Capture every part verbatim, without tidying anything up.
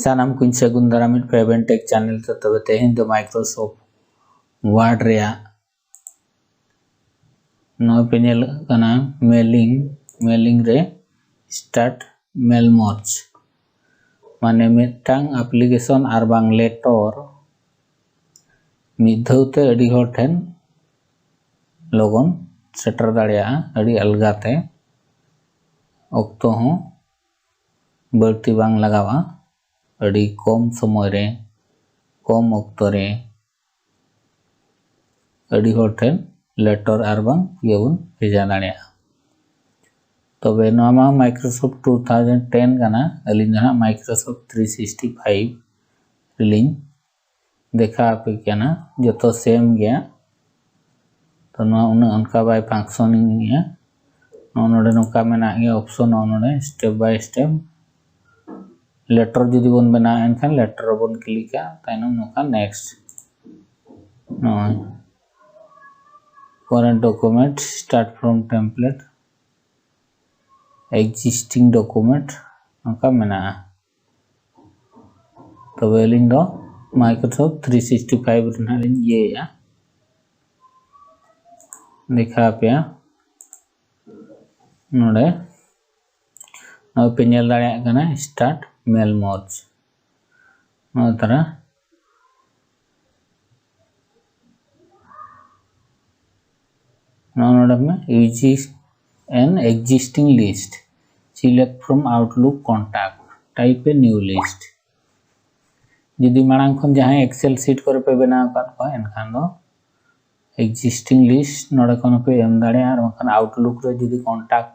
ᱥᱟᱱᱟᱢ ᱠᱚᱧ ᱥᱟᱹᱜᱩᱱ ᱫᱟᱨᱟᱢᱮᱫ ᱯᱮ ᱟᱵᱮᱱ ᱴᱮᱠ ᱪᱮᱱᱮᱞ ᱛᱮ᱾ ᱛᱚᱵᱮ ᱛᱮᱦᱮᱧ ᱫᱚ Microsoft Word ᱨᱮᱭᱟᱜ ᱱᱚᱜᱼᱚᱭ ᱯᱮ ᱧᱮᱞ ᱠᱟᱱᱟ mailing, mailing ᱨᱮ start mail merge, ᱢᱟᱱᱮ ᱢᱤᱫᱴᱟᱝ application ᱟᱨ ᱵᱟᱝ letter ᱢᱤᱫ ᱫᱷᱟᱣ ᱛᱮ ᱟᱹᱰᱤ ᱦᱚᱲ ᱴᱷᱮᱱ ᱞᱚᱜᱚᱱ ᱥᱮᱴᱮᱨ ᱫᱟᱲᱮᱭᱟᱜᱼᱟ, ᱟᱹᱰᱤ ᱟᱞᱜᱟ ᱛᱮ, ᱚᱠᱛᱚ ᱦᱚᱸ ᱵᱟᱹᱲᱛᱤ ᱵᱟᱝ ᱞᱟᱜᱟᱣᱟ, ᱟᱹᱰᱤ ᱠᱚᱢ ᱥᱚᱢᱚᱭ ᱨᱮ, ᱠᱚᱢ ᱚᱠᱛᱚ ᱨᱮ ᱟᱹᱰᱤ ᱦᱚᱲ ᱴᱷᱮᱱ letter ᱟᱨ ᱵᱟᱝ ᱤᱭᱟᱹ ᱵᱚᱱ ᱵᱷᱮᱡᱟ ᱫᱟᱲᱮᱭᱟᱜᱼᱟ᱾ ᱛᱚᱵᱮ ᱱᱚᱣᱟ ᱢᱟ Microsoft two thousand ten ᱠᱟᱱᱟ, ᱟᱹᱞᱤᱧ ᱫᱚ ᱦᱟᱸᱜ Microsoft three sixty five ᱨᱮᱞᱤᱧ ᱫᱮᱠᱷᱟᱣ ᱟᱯᱮ ᱠᱟᱱᱟ, ᱡᱚᱛᱚ same ᱜᱮᱭᱟ᱾ ᱛᱚ ᱱᱚᱣᱟ ᱩᱱᱟᱹᱜ ᱚᱱᱠᱟ ᱵᱟᱭ functioning ᱜᱮᱭᱟ᱾ ᱱᱚᱜᱼᱚ ᱱᱚᱰᱮ ᱱᱚᱝᱠᱟ ᱢᱮᱱᱟᱜ ᱜᱮᱭᱟ option, ᱱᱚᱜᱼᱚ ᱱᱚᱰᱮ step by step letter ᱡᱩᱫᱤ ᱵᱚᱱ ᱵᱮᱱᱟᱣᱟ, ᱮᱱᱠᱷᱟᱱ letter ᱨᱮᱵᱚᱱ click ᱟ, ᱛᱟᱭᱱᱚᱢ ᱱᱚᱝᱠᱟ next, ᱱᱚᱜᱼᱚᱭ current document, start from template, existing document, ᱱᱚᱝᱠᱟ ᱢᱮᱱᱟᱜᱼᱟ᱾ ᱛᱚᱵᱮ ᱟᱹᱞᱤᱧ ᱫᱚ Microsoft three sixty five ᱨᱮ ᱱᱟᱦᱟᱜ ᱞᱤᱧ ᱤᱭᱟᱹᱭᱮᱫᱼᱟ, ᱫᱮᱠᱷᱟᱣ ᱟᱯᱮᱭᱟ᱾ ᱱᱚᱰᱮ ᱱᱚᱜᱼᱚᱭ ᱯᱮ ᱧᱮᱞ ᱫᱟᱲᱮᱭᱟᱜ ᱠᱟᱱᱟ start mail merge, ᱱᱚᱜᱼᱚᱭ ᱛᱟᱨᱟ ᱱᱚᱜᱼᱚ ᱱᱚᱰᱮ ᱢᱮ use an existing list, select from Outlook contact, type a new list. ᱡᱩᱫᱤ ᱢᱟᱲᱟᱝ ᱠᱷᱚᱱ ᱡᱟᱦᱟᱸᱭ Excel sheet ᱠᱚᱨᱮ ᱯᱮ ᱵᱮᱱᱟᱣ ᱟᱠᱟᱫ ᱠᱚᱣᱟ, ᱮᱱᱠᱷᱟᱱ ᱫᱚ existing list ᱱᱚᱰᱮ ᱠᱷᱚᱱ ᱦᱚᱸᱯᱮ ᱮᱢ ᱫᱟᱲᱮᱭᱟᱜᱼᱟ, ᱟᱨ ᱵᱟᱝᱠᱷᱟᱱ Outlook ᱨᱮ ᱡᱩᱫᱤ contact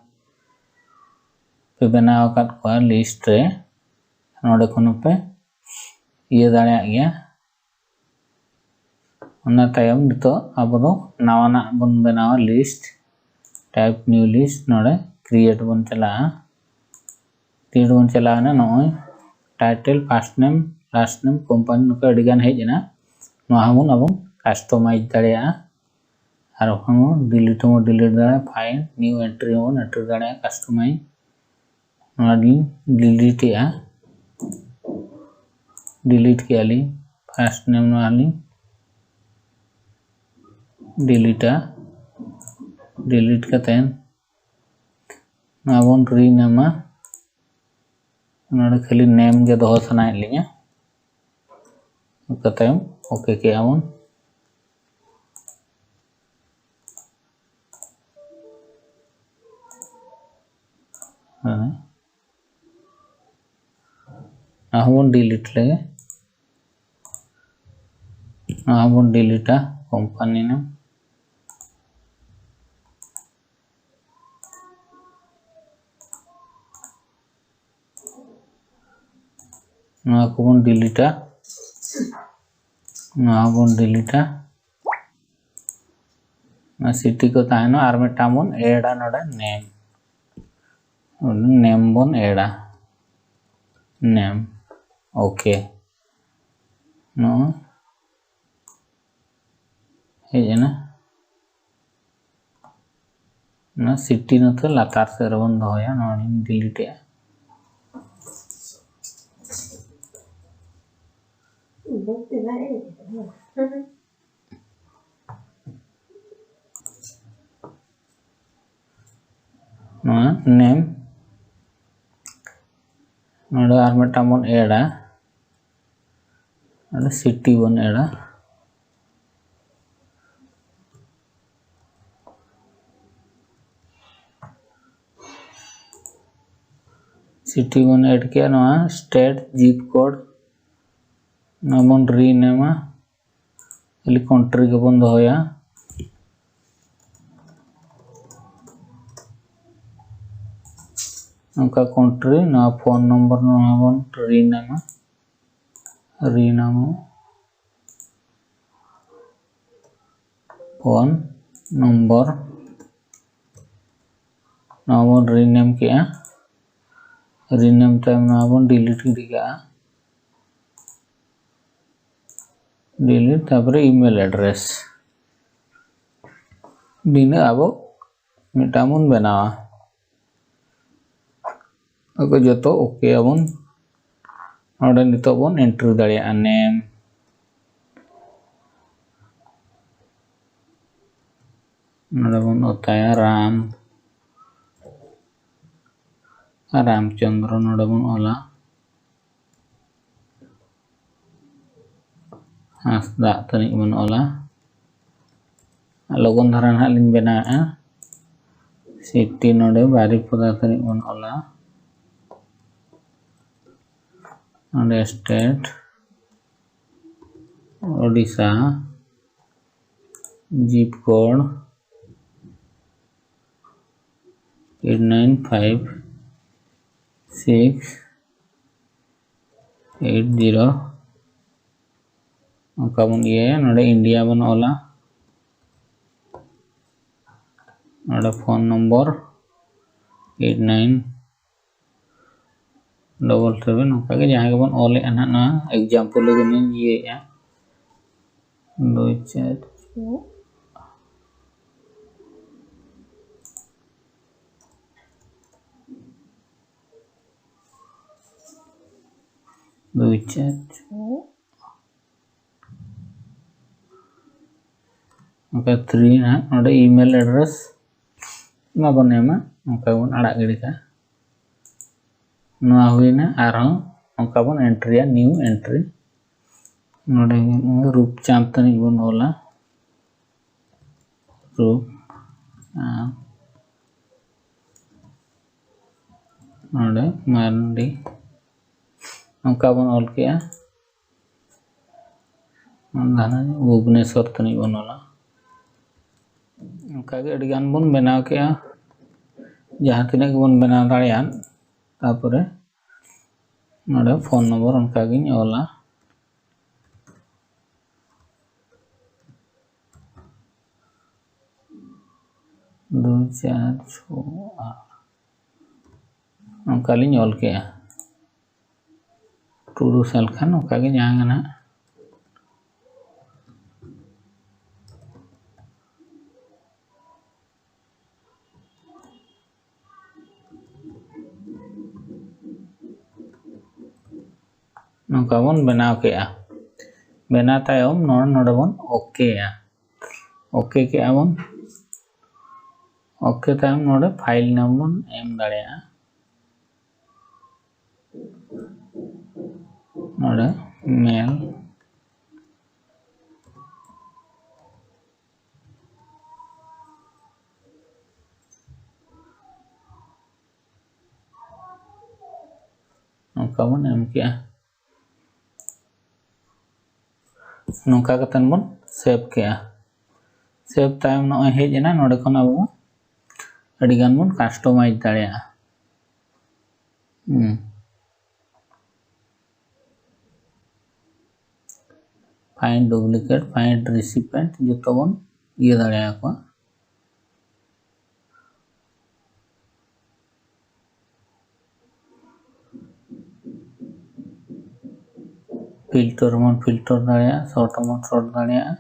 ᱯᱮ ᱵᱮᱱᱟᱣ ᱟᱠᱟᱫ ᱠᱚᱣᱟ list ᱨᱮ, ᱱᱚᱰᱮ ᱠᱷᱚᱱ ᱦᱚᱸᱯᱮ ᱤᱭᱟᱹ ᱫᱟᱲᱮᱭᱟᱜ ᱜᱮᱭᱟ᱾ ᱚᱱᱟ ᱛᱟᱭᱚᱢ ᱱᱤᱛᱚᱜ ᱟᱵᱚ ᱫᱚ ᱱᱟᱣᱟᱱᱟᱜ ᱵᱚᱱ ᱵᱮᱱᱟᱣᱟ, list, type new list, ᱱᱚᱰᱮ create ᱵᱚᱱ ᱪᱟᱞᱟᱜᱼᱟ᱾ Create ᱵᱚᱱ ᱪᱟᱞᱟᱣᱮᱱᱟ, ᱱᱚᱜᱼᱚᱭ title, first name, last name, company, ᱱᱚᱝᱠᱟ ᱟᱹᱰᱤᱜᱟᱱ ᱦᱮᱡ ᱮᱱᱟ᱾ ᱱᱚᱣᱟ ᱦᱚᱸᱵᱚᱱ ᱟᱵᱚ customize ᱫᱟᱲᱮᱭᱟᱜᱼᱟ᱾ ᱟᱨ ᱵᱟᱠᱷᱟᱱ ᱵᱚᱱ delete ᱦᱚᱸᱵᱚᱱ delete ᱫᱟᱲᱮᱭᱟᱜᱼᱟ, find new entry ᱦᱚᱸᱵᱚᱱ enter ᱫᱟᱲᱮᱭᱟᱜᱼᱟ, customize᱾ ᱱᱚᱣᱟ ᱞᱤᱧ delete ᱮᱜᱼᱟ᱾ delete ᱠᱮᱜᱼᱟ ᱞᱤᱧ, first name ᱱᱚᱣᱟ ᱞᱤᱧ delete ᱟ᱾ Delete ᱠᱟᱛᱮ ᱱᱚᱣᱟ ᱵᱚᱱ rename ᱟ᱾ ᱱᱚᱰᱮ ᱠᱷᱟᱹᱞᱤ name ᱜᱮ ᱫᱚᱦᱚ ᱥᱟᱱᱟᱭᱮᱫ ᱞᱤᱧᱟ᱾ ᱚᱱᱠᱟ ᱛᱟᱭᱚᱢ OK ᱠᱮᱜᱼᱟ ᱵᱚᱱ᱾ ᱦᱮᱸ, ᱟᱨᱦᱚᱸ ᱵᱚᱱ delete ᱞᱮᱜᱮ᱾ ᱱᱚᱣᱟ ᱦᱚᱸᱵᱚᱱ delete ᱟ, company name᱾ ᱱᱚᱣᱟ ᱠᱚᱵᱚᱱ delete ᱟ, ᱱᱚᱣᱟ ᱦᱚᱸᱵᱚᱱ delete ᱟ᱾ ᱱᱚᱣᱟ city ᱠᱚ ᱛᱟᱦᱮᱱᱟ, ᱟᱨ ᱢᱤᱫᱴᱟᱝ ᱵᱚᱱ add ᱟ ᱱᱚᱰᱮ, name᱾ name ᱵᱚᱱ add ᱟ, name᱾ OK, ᱱᱚᱣᱟ ᱦᱮᱡ ᱮᱱᱟ᱾ ᱚᱱᱟ city ᱱᱚᱛᱮ ᱞᱟᱛᱟᱨ ᱥᱮᱫ ᱨᱮᱵᱚᱱ ᱫᱚᱦᱚᱭᱟ, ᱱᱚᱣᱟ ᱞᱤᱧ delete ᱮᱜᱼᱟ᱾ ᱱᱚᱣᱟ name ᱱᱚᱰᱮ ᱟᱨ ᱢᱤᱫᱴᱟᱝ ᱵᱚᱱ add ᱟ, ᱱᱚᱰᱮ city ᱵᱚᱱ add ᱟ᱾ city ᱵᱚᱱ add ᱠᱮᱜᱼᱟ, ᱱᱚᱣᱟ state zip code ᱱᱚᱣᱟ ᱵᱚᱱ rename ᱟ, ᱠᱷᱟᱹᱞᱤ country ᱜᱮᱵᱚᱱ ᱫᱚᱦᱚᱭᱟ᱾ ᱱᱚᱝᱠᱟ country, ᱱᱚᱣᱟ phone number ᱱᱚᱣᱟ ᱵᱚᱱ rename ᱟ, rename ᱟ, phone number ᱱᱚᱣᱟ ᱵᱚᱱ rename ᱠᱮᱜᱼᱟ᱾ rename ᱛᱟᱭᱚᱢ ᱱᱚᱣᱟ ᱵᱚᱱ delete ᱜᱤᱰᱤ ᱠᱟᱜᱼᱟ᱾ delete, ᱛᱟᱨᱯᱚᱨᱮ email address, ᱱᱤᱱᱟᱹᱜ ᱟᱵᱚ ᱢᱤᱫᱴᱟᱝ ᱵᱚᱱ ᱵᱮᱱᱟᱣᱟ᱾ ᱟᱫᱚ ᱡᱚᱛᱚ OK ᱟᱵᱚᱱ᱾ ᱱᱚᱰᱮ ᱱᱤᱛᱚᱜ ᱵᱚᱱ ᱮᱱᱴᱨᱤ ᱫᱟᱲᱮᱭᱟᱜᱼᱟ ᱱᱮᱢ᱾ ᱱᱚᱰᱮ ᱵᱚᱱ ᱚᱛᱟᱭᱟ ᱨᱟᱢ, ᱨᱟᱢᱪᱚᱸᱫᱽᱨᱚ ᱱᱚᱰᱮ ᱵᱚᱱ ᱚᱞᱟ᱾ ᱦᱟᱸᱥᱫᱟᱜ ᱛᱟᱹᱱᱤᱡ ᱵᱚᱱ ᱚᱞᱟ᱾ ᱞᱚᱜᱚᱱ ᱫᱷᱟᱨᱟ ᱱᱟᱦᱟᱜ ᱞᱤᱧ ᱵᱮᱱᱟᱣᱮᱫᱼᱟ᱾ ᱥᱤᱴᱤ ᱱᱚᱰᱮ ᱵᱟᱨᱤᱯᱚᱫᱟ ᱛᱟᱹᱱᱤᱡ ᱵᱚᱱ ᱚᱞᱟ᱾ ᱱᱚᱰᱮ ᱥᱴᱮᱴ ᱳᱰᱤᱥᱟ, ᱡᱤᱯ code eight nine five six eight zero᱾ ᱚᱱᱠᱟ ᱵᱚᱱ ᱤᱭᱟᱹᱭᱟ᱾ ᱱᱚᱰᱮ ᱤᱱᱰᱤᱭᱟ ᱵᱚᱱ ᱚᱞᱟ᱾ ᱱᱚᱰᱮ phone number eight nine double seven, ᱚᱱᱠᱟᱜᱮ ᱡᱟᱦᱟᱸ ᱜᱮᱵᱚᱱ ᱚᱞᱮᱫᱼᱟ ᱱᱟᱦᱟᱜ, ᱱᱚᱣᱟ ᱮᱠᱡᱟᱢᱯᱚᱞ ᱞᱟᱹᱜᱤᱫ ᱤᱧ ᱤᱭᱟᱹᱭᱮᱫᱼᱟ᱾ ᱫᱩᱭ ᱪᱟᱨ ᱫᱩᱭ ᱪᱟᱨ ᱪᱷᱚ᱾ ᱚᱱᱠᱟ ᱛᱷᱨᱤ ᱱᱟᱦᱟᱜ ᱱᱚᱰᱮ email address ᱢᱟᱵᱚᱱ ᱮᱢᱟ, ᱚᱱᱠᱟ ᱵᱚᱱ ᱟᱲᱟᱜ ᱜᱤᱰᱤ ᱠᱟᱜᱼᱟ᱾ ᱱᱚᱣᱟ ᱦᱩᱭᱱᱟ᱾ ᱟᱨᱦᱚᱸ ᱚᱱᱠᱟ ᱵᱚᱱ ᱮᱱᱴᱨᱤᱭᱟ, ᱱᱤᱭᱩ ᱮᱱᱴᱨᱤ᱾ ᱱᱚᱰᱮ ᱨᱩᱯᱪᱟᱸᱫᱽ ᱛᱟᱹᱱᱤᱡ ᱵᱚᱱ ᱚᱞᱟ, ᱨᱩᱯ ᱟᱨ ᱱᱚᱰᱮ ᱢᱟᱨᱰᱤ, ᱱᱚᱝᱠᱟ ᱵᱚᱱ ᱚᱞ ᱠᱮᱜᱼᱟ᱾ ᱫᱷᱟᱱᱟ ᱵᱷᱩᱵᱽᱱᱮᱥᱚᱨ ᱛᱟᱹᱱᱤᱡ ᱵᱚᱱ ᱚᱞᱟ᱾ ᱚᱱᱠᱟᱜᱮ ᱟᱹᱰᱤᱜᱟᱱ ᱵᱚᱱ ᱵᱮᱱᱟᱣ ᱠᱮᱜᱼᱟ, ᱡᱟᱦᱟᱸ ᱛᱤᱱᱟᱹᱜ ᱜᱮᱵᱚᱱ ᱵᱮᱱᱟᱣ ᱫᱟᱲᱮᱭᱟᱜ᱾ ᱛᱟᱨᱯᱚᱨᱮ ᱱᱚᱰᱮ ᱯᱷᱳᱱ ᱱᱚᱢᱵᱚᱨ ᱚᱱᱠᱟᱜᱤᱧ ᱚᱞᱟ, ᱫᱩᱭ ᱪᱟᱨ ᱪᱷᱚ ᱟᱨ ᱚᱱᱠᱟᱞᱤᱧ ᱚᱞ ᱠᱮᱜᱼᱟ᱾ ᱴᱩᱰᱩ ᱥᱟᱞᱠᱷᱟᱱ ᱚᱱᱠᱟᱜᱮ ᱡᱟᱦᱟᱸ ᱜᱮ ᱱᱟᱦᱟᱜ᱾ ᱱᱚᱝᱠᱟ ᱵᱚᱱ ᱵᱮᱱᱟᱣ ᱠᱮᱜᱼᱟ᱾ ᱵᱮᱱᱟᱣ ᱛᱟᱭᱚᱢ ᱱᱚᱰᱮ, ᱱᱚᱰᱮ ᱵᱚᱱ ᱳᱠᱮᱭᱟ᱾ ᱳᱠᱮ ᱠᱮᱜᱼᱟ ᱵᱚᱱ᱾ ᱳᱠᱮ ᱛᱟᱭᱚᱢ ᱱᱚᱰᱮ ᱯᱷᱟᱭᱤᱞ ᱱᱟᱢ ᱵᱚᱱ ᱮᱢ ᱫᱟᱲᱮᱭᱟᱜᱼᱟ᱾ ᱱᱚᱰᱮ ᱢᱮᱞ᱾ ᱱᱚᱝᱠᱟ ᱵᱚᱱ ᱮᱢ ᱠᱮᱜᱼᱟ᱾ ᱱᱚᱝᱠᱟ ᱠᱟᱛᱮ ᱵᱚᱱ ᱥᱮᱵᱷ ᱠᱮᱜᱼᱟ᱾ ᱥᱮᱵᱷ ᱛᱟᱭᱚᱢ ᱱᱚᱜᱼᱚᱭ ᱦᱮᱡ ᱮᱱᱟ, ᱱᱚᱰᱮ ᱠᱷᱚᱱ ᱟᱵᱚ ᱟᱹᱰᱤ ᱜᱟᱱ ᱵᱚᱱ ᱠᱟᱥᱴᱚᱢᱟᱭᱤᱡᱽ ᱫᱟᱲᱮᱭᱟᱜᱼᱟ᱾ ᱦᱩᱸ᱾ Find duplicate, find recipient, ᱡᱚᱛᱚ ᱵᱚᱱ ᱤᱭᱟᱹ ᱫᱟᱲᱮᱭᱟᱠᱚᱣᱟ᱾ ᱯᱷᱤᱞᱴᱟᱨ ᱦᱚᱸᱵᱚᱱ ᱯᱷᱤᱞᱴᱟᱨ ᱫᱟᱲᱮᱭᱟᱜᱼᱟ, ᱥᱚᱨᱴ ᱦᱚᱸᱵᱚᱱ ᱥᱚᱨᱴ ᱫᱟᱲᱮᱭᱟᱜᱼᱟ᱾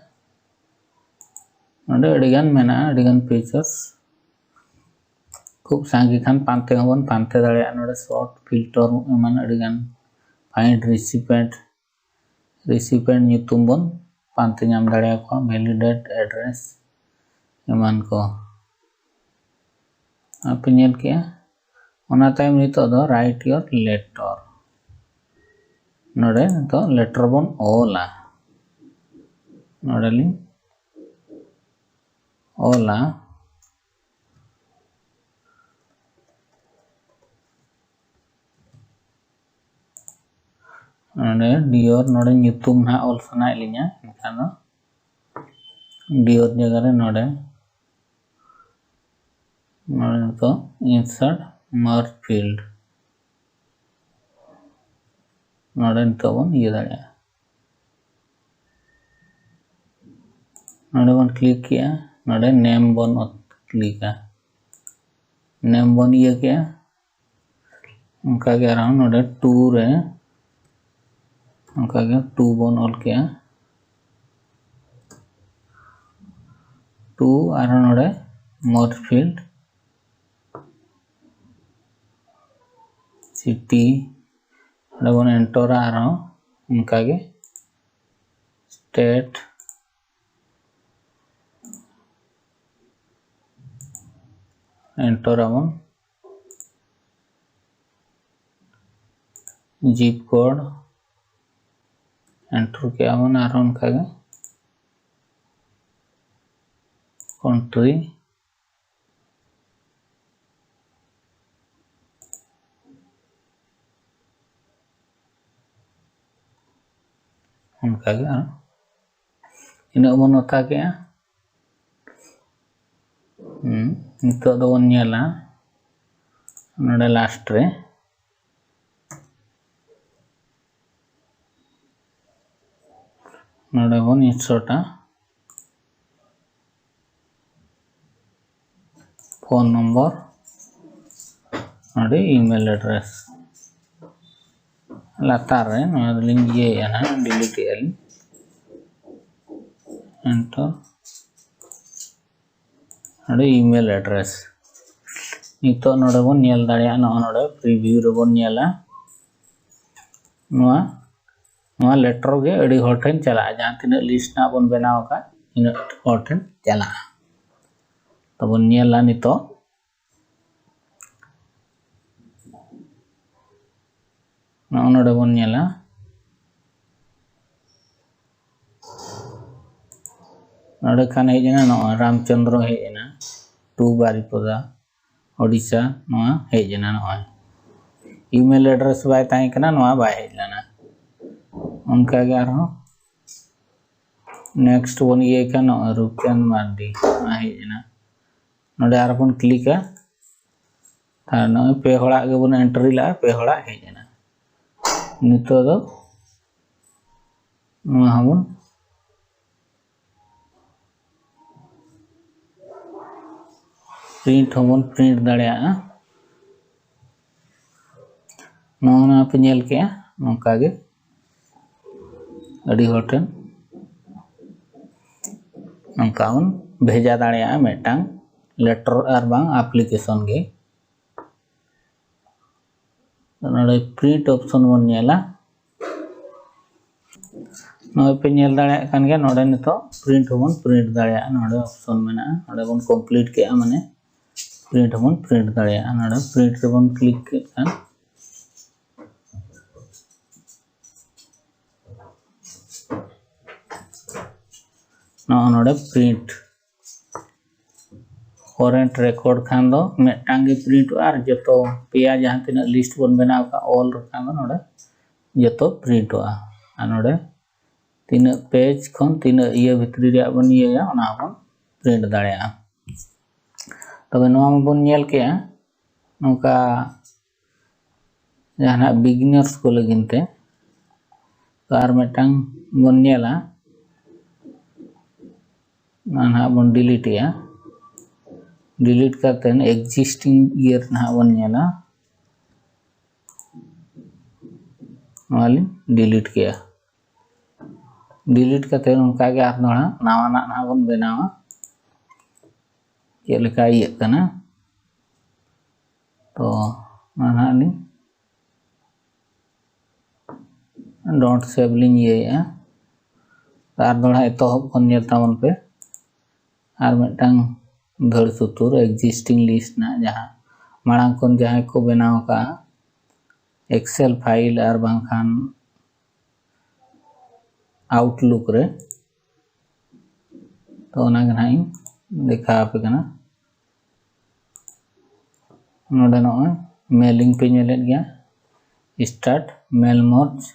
ᱱᱚᱰᱮ ᱟᱹᱰᱤᱜᱟᱱ ᱢᱮᱱᱟᱜᱼᱟ, ᱟᱹᱰᱤᱜᱟᱱ ᱯᱷᱤᱪᱟᱨᱥ᱾ ᱠᱷᱩᱵ ᱥᱟᱸᱜᱮ ᱠᱷᱟᱱ ᱯᱟᱱᱛᱮ ᱦᱚᱸᱵᱚᱱ ᱯᱟᱱᱛᱮ ᱫᱟᱲᱮᱭᱟᱜᱼᱟ᱾ ᱱᱚᱰᱮ ᱥᱚᱨᱴ, ᱯᱷᱤᱞᱴᱟᱨ, ᱮᱢᱟᱱ ᱟᱹᱰᱤᱜᱟᱱ᱾ Find recipient, recipient ᱧᱩᱛᱩᱢ ᱵᱚᱱ ᱯᱟᱱᱛᱮ ᱧᱟᱢ ᱫᱟᱲᱮᱭᱟᱠᱚᱣᱟ᱾ Validate address ᱮᱢᱟᱱ ᱠᱚ᱾ ᱟᱯᱮ ᱧᱮᱞ ᱠᱮᱜᱼᱟ᱾ ᱚᱱᱟ ᱛᱟᱭᱚᱢ ᱱᱤᱛᱚᱜ ᱫᱚ write your letter᱾ ᱱᱚᱰᱮ ᱱᱤᱛᱚᱜ ᱞᱮᱴᱟᱨ ᱵᱚᱱ ᱚᱞᱟ᱾ ᱱᱚᱰᱮ ᱞᱤᱧ ᱚᱞᱟ᱾ ᱱᱚᱰᱮ ᱰᱤᱭᱚᱨ, ᱱᱚᱰᱮ ᱧᱩᱛᱩᱢ ᱱᱟᱦᱟᱜ ᱚᱞ ᱥᱟᱱᱟᱭᱮᱫ ᱞᱤᱧᱟ, ᱮᱱᱠᱷᱟᱱ ᱫᱚ ᱰᱤᱭᱚᱨ ᱡᱟᱭᱜᱟ ᱨᱮ ᱱᱚᱰᱮ, ᱱᱚᱰᱮ ᱱᱤᱛᱚᱜ insert merge field, ᱱᱚᱰᱮ ᱱᱤᱛᱚᱜ ᱵᱚᱱ ᱤᱭᱟᱹ ᱫᱟᱲᱮᱭᱟᱜᱼᱟ᱾ ᱱᱚᱰᱮ ᱵᱚᱱ ᱠᱞᱤᱠ ᱠᱮᱜᱼᱟ, ᱱᱚᱰᱮ ᱱᱮᱢ ᱵᱚᱱ ᱠᱞᱤᱠᱟ, ᱱᱮᱢ ᱵᱚᱱ ᱤᱭᱟᱹ ᱠᱮᱜᱼᱟ᱾ ᱚᱱᱠᱟᱜᱮ ᱟᱨᱦᱚᱸ ᱱᱚᱰᱮ ᱴᱩ ᱨᱮ, ᱚᱱᱠᱟᱜᱮ ᱴᱩ ᱵᱚᱱ ᱚᱞ ᱠᱮᱜᱼᱟ, ᱴᱩ, ᱟᱨᱦᱚᱸ ᱱᱚᱰᱮ merge field city ᱚᱸᱰᱮ ᱵᱚᱱ ᱮᱱᱴᱚᱨᱟ ᱟᱨᱦᱚᱸ ᱚᱱᱠᱟᱜᱮ state, ᱮᱱᱴᱚᱨ ᱟᱵᱚᱱ zip code, ᱮᱱᱴᱚᱨ ᱠᱮᱜᱼᱟ ᱵᱚᱱ ᱟᱨᱦᱚᱸ ᱚᱱᱠᱟᱜᱮ country, ᱚᱱᱠᱟᱜᱮ ᱟᱨ ᱤᱱᱟᱹᱜ ᱵᱚᱱ ᱚᱛᱟ ᱠᱮᱜᱼᱟ᱾ ᱦᱩᱸ, ᱱᱤᱛᱚᱜ ᱫᱚᱵᱚᱱ ᱧᱮᱞᱟ ᱱᱚᱰᱮ ᱞᱟᱥᱴ ᱨᱮ ᱱᱚᱰᱮ ᱵᱚᱱ ᱤᱱᱥᱟᱨᱴᱟ ᱯᱷᱳᱱ ᱱᱚᱢᱵᱚᱨ, ᱱᱚᱰᱮ email address᱾ ᱞᱟᱛᱟᱨ ᱨᱮ ᱱᱚᱣᱟ ᱫᱚᱞᱤᱧ ᱤᱭᱟᱹᱭᱮᱫᱼᱟ ᱱᱟᱦᱟᱜ, ᱰᱤᱞᱤᱴ ᱮᱫᱼᱟ ᱞᱤᱧ᱾ ᱮᱱᱴᱟᱨ᱾ ᱱᱚᱰᱮ email address᱾ ᱱᱤᱛᱚᱜ ᱱᱚᱰᱮ ᱵᱚᱱ ᱧᱮᱞ ᱫᱟᱲᱮᱭᱟᱜᱼᱟ, ᱱᱚᱜᱼᱚ ᱱᱚᱰᱮ preview ᱨᱮᱵᱚᱱ ᱧᱮᱞᱟ᱾ ᱱᱚᱣᱟ, ᱱᱚᱣᱟ ᱞᱮᱴᱟᱨ ᱜᱮ ᱟᱹᱰᱤ ᱦᱚᱲ ᱴᱷᱮᱱ ᱪᱟᱞᱟᱜᱼᱟ᱾ ᱡᱟᱦᱟᱸ ᱛᱤᱱᱟᱹᱜ ᱞᱤᱥᱴ ᱱᱟᱜ ᱵᱚᱱ ᱵᱮᱱᱟᱣ ᱟᱠᱟᱫ, ᱤᱱᱟᱹᱜ ᱦᱚᱲ ᱴᱷᱮᱱ ᱪᱟᱞᱟᱜᱼᱟ᱾ ᱛᱚᱵᱚᱱ ᱧᱮᱞᱟ ᱱᱤᱛᱚᱜ᱾ ᱱᱚᱜᱼᱚ ᱱᱚᱰᱮ ᱵᱚᱱ ᱧᱮᱞᱟ᱾ ᱱᱚᱰᱮ ᱠᱷᱟᱱ ᱦᱮᱡ ᱮᱱᱟ, ᱱᱚᱜᱼᱚᱭ ᱨᱟᱢᱪᱚᱸᱫᱽᱨᱚ ᱦᱮᱡ ᱮᱱᱟ, ᱴᱩ ᱵᱟᱨᱤᱯᱚᱫᱟ, ᱳᱰᱤᱥᱟ, ᱱᱚᱣᱟ ᱦᱮᱡ ᱮᱱᱟ᱾ ᱱᱚᱜᱼᱚᱭ email address ᱵᱟᱭ ᱛᱟᱦᱮᱸ ᱠᱟᱱᱟ, ᱱᱚᱣᱟ ᱵᱟᱭ ᱦᱮᱡ ᱞᱮᱱᱟ᱾ ᱚᱱᱠᱟᱜᱮ ᱟᱨᱦᱚᱸ next ᱵᱚᱱ ᱤᱭᱟᱹᱭ ᱠᱷᱟᱱ ᱱᱚᱜᱼᱚᱭ ᱨᱩᱯᱪᱟᱸᱫᱽ ᱢᱟᱨᱰᱤ, ᱱᱚᱣᱟ ᱦᱮᱡ ᱮᱱᱟ᱾ ᱱᱚᱰᱮ ᱟᱨᱦᱚᱸ ᱵᱚᱱ ᱠᱞᱤᱠᱟ᱾ ᱟᱨ ᱱᱚᱜᱼᱚᱭ ᱯᱮ ᱦᱚᱲᱟᱜ ᱜᱮᱵᱚᱱ ᱮᱱᱴᱨᱤ ᱞᱟᱜᱼᱟ, ᱯᱮ ᱦᱚᱲᱟᱜ ᱦᱮᱡ ᱮᱱᱟ᱾ ᱱᱤᱛᱚᱜ ᱫᱚ ᱱᱚᱣᱟ ᱦᱚᱸᱵᱚᱱ ᱯᱨᱤᱱᱴ ᱦᱚᱸᱵᱚᱱ ᱯᱨᱤᱱᱴ ᱫᱟᱲᱮᱭᱟᱜᱼᱟ᱾ ᱱᱚᱜᱼᱚ ᱱᱚᱣᱟ ᱯᱮ ᱧᱮᱞ ᱠᱮᱜᱼᱟ, ᱱᱚᱝᱠᱟ ᱜᱮ ᱟᱹᱰᱤ ᱦᱚᱲ ᱴᱷᱮᱱ ᱱᱚᱝᱠᱟ ᱵᱚᱱ ᱵᱷᱮᱡᱟ ᱫᱟᱲᱮᱭᱟᱜᱼᱟ ᱢᱤᱫᱴᱟᱝ ᱞᱮᱴᱟᱨ ᱟᱨ ᱵᱟᱝ ᱟᱯᱞᱤᱠᱮᱥᱚᱱ ᱜᱮ᱾ ᱱᱚᱰᱮ print option ᱵᱚᱱ ᱧᱮᱞᱟ᱾ ᱱᱚᱜᱼᱚᱭ ᱯᱮ ᱧᱮᱞ ᱫᱟᱲᱮᱭᱟᱜ ᱠᱟᱱ ᱜᱮᱭᱟ, ᱱᱚᱰᱮ ᱱᱤᱛᱚᱜ print ᱦᱚᱸᱵᱚᱱ print ᱫᱟᱲᱮᱭᱟᱜᱼᱟ᱾ ᱱᱚᱰᱮ option ᱢᱮᱱᱟᱜᱼᱟ, ᱱᱚᱰᱮ ᱵᱚᱱ complete ᱠᱮᱜᱼᱟ, ᱢᱟᱱᱮ print ᱦᱚᱸᱵᱚᱱ print ᱫᱟᱲᱮᱭᱟᱜᱼᱟ᱾ ᱱᱚᱰᱮ print ᱨᱮᱵᱚᱱ click ᱠᱮᱫ ᱠᱷᱟᱱ ᱱᱚᱜᱼᱚ ᱱᱚᱰᱮ print current record ᱠᱷᱟᱱ ᱫᱚ ᱢᱤᱫᱴᱟᱝ ᱜᱮ ᱯᱨᱤᱱᱴᱚᱜᱼᱟ, ᱟᱨ ᱡᱚᱛᱚ ᱯᱮᱭᱟ ᱡᱟᱦᱟᱸ ᱛᱤᱱᱟᱹᱜ ᱞᱤᱥᱴ ᱵᱚᱱ ᱵᱮᱱᱟᱣ ᱠᱟᱜᱼᱟ, ᱚᱞ ᱠᱷᱟᱱ ᱫᱚ ᱱᱚᱰᱮ ᱡᱚᱛᱚ ᱯᱨᱤᱱᱴᱚᱜᱼᱟ᱾ ᱟᱨ ᱱᱚᱰᱮ ᱛᱤᱱᱟᱹᱜ ᱯᱮᱡᱽ ᱠᱷᱚᱱ ᱛᱤᱱᱟᱹᱜ ᱤᱭᱟᱹ ᱵᱷᱤᱛᱨᱤ ᱨᱮᱭᱟᱜ ᱵᱚᱱ ᱤᱭᱟᱹᱭᱟ, ᱚᱱᱟ ᱦᱚᱸᱵᱚᱱ ᱯᱨᱤᱱᱴ ᱫᱟᱲᱮᱭᱟᱜᱼᱟ᱾ ᱛᱚᱵᱮ ᱱᱚᱣᱟ ᱢᱟᱵᱚᱱ ᱧᱮᱞ ᱠᱮᱜᱼᱟ, ᱱᱚᱝᱠᱟ ᱡᱟᱦᱟᱱᱟᱜ ᱵᱤᱜᱤᱱᱟᱨᱥ ᱠᱚ ᱞᱟᱹᱜᱤᱫ ᱛᱮ᱾ ᱛᱚ ᱟᱨ ᱢᱤᱫᱴᱟᱝ ᱵᱚᱱ ᱧᱮᱞᱟ, ᱚᱱᱟ ᱱᱟᱦᱟᱜ ᱵᱚᱱ ᱰᱤᱞᱤᱴ ᱮᱜᱼᱟ᱾ ᱰᱤᱞᱤᱴ ᱠᱟᱛᱮ existing year ᱱᱟᱦᱟᱜ ᱵᱚᱱ ᱧᱮᱞᱟ᱾ ᱱᱚᱣᱟ ᱞᱤᱧ ᱰᱤᱞᱤᱴ ᱠᱮᱜᱼᱟ᱾ ᱰᱤᱞᱤᱴ ᱠᱟᱛᱮ ᱚᱱᱠᱟᱜᱮ ᱟᱨ ᱫᱚᱦᱲᱟ ᱱᱟᱣᱟᱱᱟᱜ ᱱᱟᱦᱟᱜ ᱵᱚᱱ ᱵᱮᱱᱟᱣᱟ᱾ ᱪᱮᱫ ᱞᱮᱠᱟ ᱤᱭᱟᱹᱜ ᱠᱟᱱᱟ᱾ ᱛᱚ ᱚᱱᱟ ᱱᱟᱦᱟᱜ ᱞᱤᱧ ᱰᱚᱱᱴ ᱥᱮᱵᱷ ᱞᱤᱧ ᱤᱭᱟᱹᱭᱮᱜᱼᱟ᱾ ᱟᱨ ᱫᱚᱦᱲᱟ ᱮᱛᱚᱦᱚᱵ ᱠᱷᱚᱱ ᱧᱮᱞ ᱛᱟᱵᱚᱱ ᱯᱮ᱾ ᱟᱨ ᱢᱤᱫᱴᱟᱝ ᱫᱷᱟᱹᱲ ᱥᱩᱛᱩᱨ existing list ᱨᱮᱱᱟᱜ, ᱡᱟᱦᱟᱸ ᱢᱟᱲᱟᱝ ᱠᱷᱚᱱ ᱡᱟᱦᱟᱸᱭ ᱠᱚ ᱵᱮᱱᱟᱣ ᱟᱠᱟᱫᱼᱟ Excel ᱯᱷᱟᱭᱤᱞ ᱟᱨ ᱵᱟᱝᱠᱷᱟᱱ Outlook ᱨᱮ᱾ ᱛᱚ ᱚᱱᱟ ᱜᱮ ᱱᱟᱦᱟᱜ ᱤᱧ ᱫᱮᱠᱷᱟᱣ ᱟᱯᱮ ᱠᱟᱱᱟ᱾ ᱱᱚᱰᱮ ᱱᱚᱜᱼᱚᱭ ᱢᱮᱞᱤᱝ ᱯᱮ ᱧᱮᱞᱮᱫ ᱜᱮᱭᱟ, start mail merge,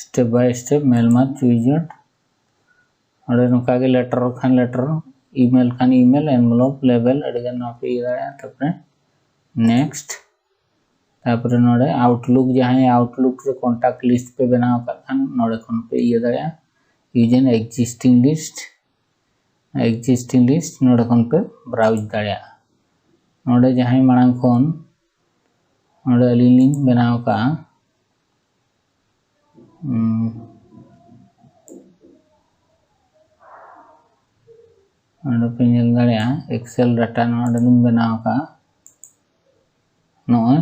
step by step mail merge wizard᱾ ᱚᱸᱰᱮ ᱱᱚᱝᱠᱟ ᱜᱮ ᱞᱮᱴᱟᱨ ᱠᱷᱟᱱ ᱞᱮᱴᱟᱨ, ᱤᱢᱮᱞ ᱠᱷᱟᱱ ᱤᱢᱮᱞ, envelope, label, ᱟᱹᱰᱤᱜᱟᱱ ᱱᱚᱣᱟ ᱯᱮ ᱤᱭᱟᱹ ᱫᱟᱲᱮᱭᱟᱜᱼᱟ᱾ ᱛᱟᱨᱯᱚᱨᱮ next, ᱛᱟᱨᱯᱚᱨᱮ ᱱᱚᱰᱮ Outlook, ᱡᱟᱦᱟᱸᱭ Outlook ᱨᱮ contact list ᱯᱮ ᱵᱮᱱᱟᱣ ᱟᱠᱟᱫ ᱠᱷᱟᱱ ᱱᱚᱰᱮ ᱠᱷᱚᱱ ᱯᱮ ᱤᱭᱟᱹ ᱫᱟᱲᱮᱭᱟᱜᱼᱟ, use an existing list, existing list ᱱᱚᱰᱮ ᱠᱷᱚᱱ ᱯᱮ browse ᱫᱟᱲᱮᱭᱟᱜᱼᱟ᱾ ᱱᱚᱰᱮ ᱡᱟᱦᱟᱸᱭ ᱢᱟᱲᱟᱝ ᱠᱷᱚᱱ ᱱᱚᱰᱮ ᱟᱹᱞᱤᱧ ᱞᱤᱧ ᱵᱮᱱᱟᱣ ᱟᱠᱟᱫᱼᱟ, ᱩᱸ, ᱱᱚᱰᱮ ᱯᱮ ᱧᱮᱞ ᱫᱟᱲᱮᱭᱟᱜᱼᱟ, Excel data ᱱᱚᱰᱮ ᱞᱤᱧ ᱵᱮᱱᱟᱣ ᱟᱠᱟᱫᱼᱟ᱾ ᱱᱚᱜᱼᱚᱭ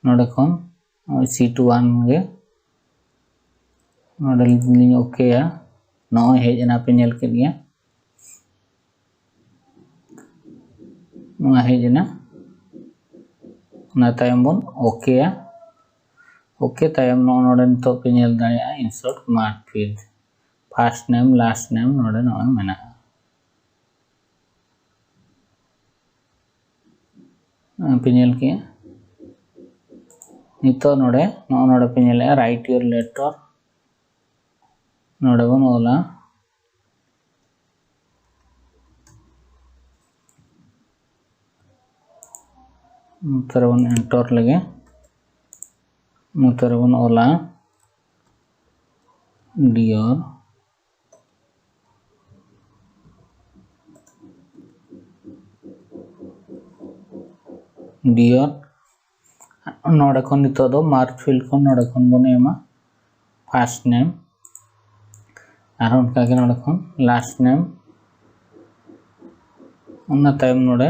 ᱱᱚᱰᱮ ᱠᱷᱚᱱ ᱱᱚᱜᱼᱚᱭ sheet one ᱜᱮ ᱱᱚᱰᱮ ᱞᱤᱧ ᱳᱠᱮᱭᱟ᱾ ᱱᱚᱜᱼᱚᱭ ᱦᱮᱡ ᱮᱱᱟ, ᱯᱮ ᱧᱮᱞ ᱠᱮᱫ ᱜᱮᱭᱟ, ᱱᱚᱣᱟ ᱦᱮᱡ ᱮᱱᱟ᱾ ᱚᱱᱟ ᱛᱟᱭᱚᱢ ᱵᱚᱱ ᱳᱠᱮᱭᱟ᱾ ᱳᱠᱮ ᱛᱟᱭᱚᱢ ᱱᱚᱜᱼᱚ ᱱᱚᱰᱮ ᱱᱤᱛᱚᱜ ᱯᱮ ᱧᱮᱞ ᱫᱟᱲᱮᱭᱟᱜᱼᱟ, insert merge field, first name, last name ᱱᱚᱰᱮ ᱱᱚᱜᱼᱚᱭ ᱢᱮᱱᱟᱜᱼᱟ᱾ ᱯᱮ ᱧᱮᱞ ᱠᱮᱜᱼᱟ᱾ ᱱᱤᱛᱚᱜ ᱱᱚᱰᱮ, ᱱᱚᱜᱼᱚ ᱱᱚᱰᱮ ᱯᱮ ᱧᱮᱞᱮᱜᱼᱟ, write your letter᱾ ᱱᱚᱰᱮ ᱵᱚᱱ ᱚᱞᱟ, ᱱᱚᱛᱮ ᱨᱮᱵᱚᱱ enter ᱞᱮᱜᱮ᱾ ᱱᱚᱛᱮ ᱨᱮᱵᱚᱱ ᱚᱞᱟ dear, dear᱾ ᱱᱚᱰᱮ ᱠᱷᱚᱱ ᱱᱤᱛᱚᱜ ᱫᱚ merge field ᱠᱷᱚᱱ ᱱᱚᱰᱮ ᱠᱷᱚᱱ ᱵᱚᱱ ᱮᱢᱟ first name, ᱟᱨ ᱚᱱᱠᱟᱜᱮ ᱱᱚᱰᱮ ᱠᱷᱚᱱ last name᱾ ᱚᱱᱟ ᱛᱟᱭᱚᱢ ᱱᱚᱰᱮ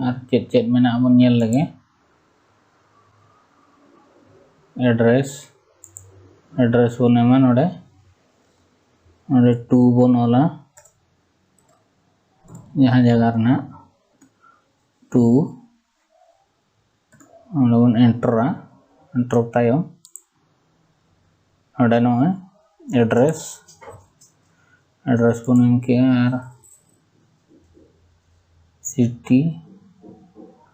ᱟᱨ ᱪᱮᱫ ᱪᱮᱫ ᱢᱮᱱᱟᱜᱼᱟ ᱵᱚᱱ ᱧᱮᱞ ᱞᱮᱜᱮ᱾ address, address ᱵᱚᱱ ᱮᱢᱟ ᱱᱚᱰᱮ, ᱱᱚᱰᱮ two ᱵᱚᱱ ᱚᱞᱟ, ᱡᱟᱦᱟᱸ ᱡᱟᱭᱜᱟ ᱨᱮᱱᱟᱜ two, ᱚᱸᱰᱮ ᱵᱚᱱ ᱮᱱᱴᱟᱨᱟ᱾ ᱮᱱᱴᱟᱨ ᱛᱟᱭᱚᱢ ᱱᱚᱰᱮ ᱱᱚᱜᱼᱚᱭ address, address ᱵᱚᱱ ᱮᱢ ᱠᱮᱜᱼᱟ ᱟᱨ city,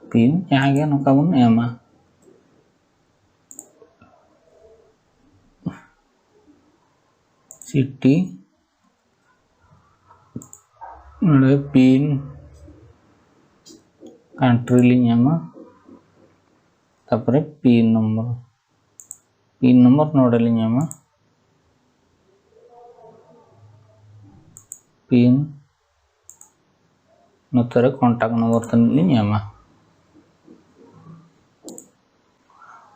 pin, ᱡᱟᱦᱟᱸ ᱜᱮ ᱱᱚᱝᱠᱟ ᱵᱚᱱ ᱮᱢᱟ᱾ city, ᱱᱚᱰᱮ pin, country ᱞᱤᱧ ᱮᱢᱟ, ᱛᱟᱨᱯᱚᱨᱮ pin number, pin number ᱱᱚᱰᱮ ᱞᱤᱧ ᱮᱢᱟ, pin, ᱱᱚᱛᱮ ᱨᱮ contact number ᱛᱟᱹᱱᱤᱡ ᱞᱤᱧ ᱮᱢᱟ,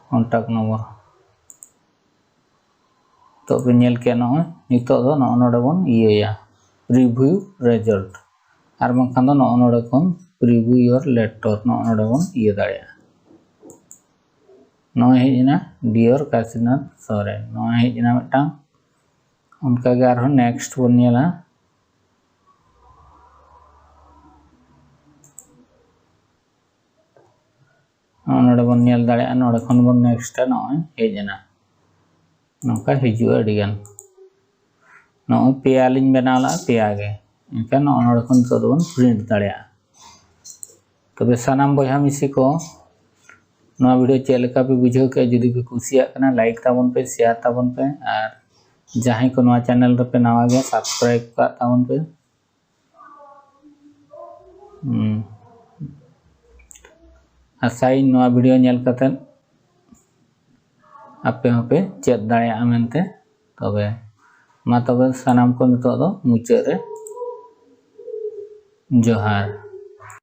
contact number᱾ ᱱᱤᱛᱚᱜ ᱵᱤᱱ ᱧᱮᱞ ᱠᱮᱜᱼᱟ, ᱱᱚᱜᱼᱚᱭ ᱱᱤᱛᱚᱜ ᱫᱚ ᱱᱚᱜᱼᱚ ᱱᱚᱰᱮ ᱵᱚᱱ ᱤᱭᱟᱹᱭᱟ, preview result, ᱟᱨ ᱵᱟᱝᱠᱷᱟᱱ ᱫᱚ ᱱᱚᱜᱼᱚ ᱱᱚᱰᱮ ᱠᱷᱚᱱ preview your letter, ᱱᱚᱜᱼᱚ ᱱᱚᱰᱮ ᱵᱚᱱ ᱤᱭᱟᱹ ᱫᱟᱲᱮᱭᱟᱜᱼᱟ᱾ ᱱᱚᱜᱼᱚᱭ ᱦᱮᱡ ᱮᱱᱟ, Dear ᱠᱟᱥᱤᱱᱟᱛᱷ ᱥᱚᱨᱮᱱ, ᱱᱚᱜᱼᱚᱭ ᱦᱮᱡ ᱮᱱᱟ ᱢᱤᱫᱴᱟᱝ᱾ ᱚᱱᱠᱟᱜᱮ ᱟᱨᱦᱚᱸ next ᱵᱚᱱ ᱧᱮᱞᱟ᱾ ᱱᱚᱜᱼᱚ ᱱᱚᱰᱮ ᱵᱚᱱ ᱧᱮᱞ ᱫᱟᱲᱮᱭᱟᱜᱼᱟ, ᱱᱚᱰᱮ ᱠᱷᱚᱱ ᱵᱚᱱ nextᱟ, ᱱᱚᱜᱼᱚᱭ ᱦᱮᱡ ᱮᱱᱟ᱾ ᱱᱚᱝᱠᱟ ᱦᱤᱡᱩᱜᱼᱟ ᱟᱹᱰᱤᱜᱟᱱ᱾ ᱱᱚᱜᱼᱚᱭ ᱯᱮᱭᱟ ᱞᱤᱧ ᱵᱮᱱᱟᱣ ᱞᱟᱜᱼᱟ, ᱯᱮᱭᱟ ᱜᱮ᱾ ᱮᱱᱠᱷᱟᱱ ᱱᱚᱜᱼᱚ ᱱᱚᱰᱮ ᱠᱷᱚᱱ ᱱᱤᱛᱚᱜ ᱫᱚᱵᱚᱱ print ᱫᱟᱲᱮᱭᱟᱜᱼᱟ᱾ ᱛᱚᱵᱮ ᱥᱟᱱᱟᱢ ᱵᱚᱭᱦᱟ ᱢᱤᱥᱤ ᱠᱚ, ᱱᱚᱣᱟ video ᱪᱮᱫ ᱞᱮᱠᱟ ᱯᱮ ᱵᱩᱡᱷᱟᱹᱣ ᱠᱮᱫᱼᱟ? ᱡᱩᱫᱤ ᱯᱮ ᱠᱩᱥᱤᱭᱟᱜ ᱠᱟᱱᱟ, like ᱛᱟᱵᱚᱱ ᱯᱮ, share ᱛᱟᱵᱚᱱ ᱯᱮ, ᱟᱨ ᱡᱟᱦᱟᱸᱭ ᱠᱚ ᱱᱚᱣᱟ channel ᱨᱮᱯᱮ ᱱᱟᱣᱟ ᱜᱮᱭᱟ, subscribe ᱠᱟᱜ ᱛᱟᱵᱚᱱ ᱯᱮ᱾ ᱦᱩᱸ᱾ ᱟᱥᱟᱭᱟᱹᱧ ᱱᱚᱣᱟ video ᱧᱮᱞ ᱠᱟᱛᱮᱫ ᱟᱯᱮ ᱦᱚᱸᱯᱮ ᱪᱮᱫ ᱫᱟᱲᱮᱭᱟᱜᱼᱟ ᱢᱮᱱᱛᱮ᱾ ᱛᱚᱵᱮ ᱢᱟ ᱛᱚᱵᱮ ᱥᱟᱱᱟᱢ ᱠᱚ ᱱᱤᱛᱚᱜ ᱫᱚ ᱢᱩᱪᱟᱹᱫ ᱨᱮ ᱡᱚᱦᱟᱨ᱾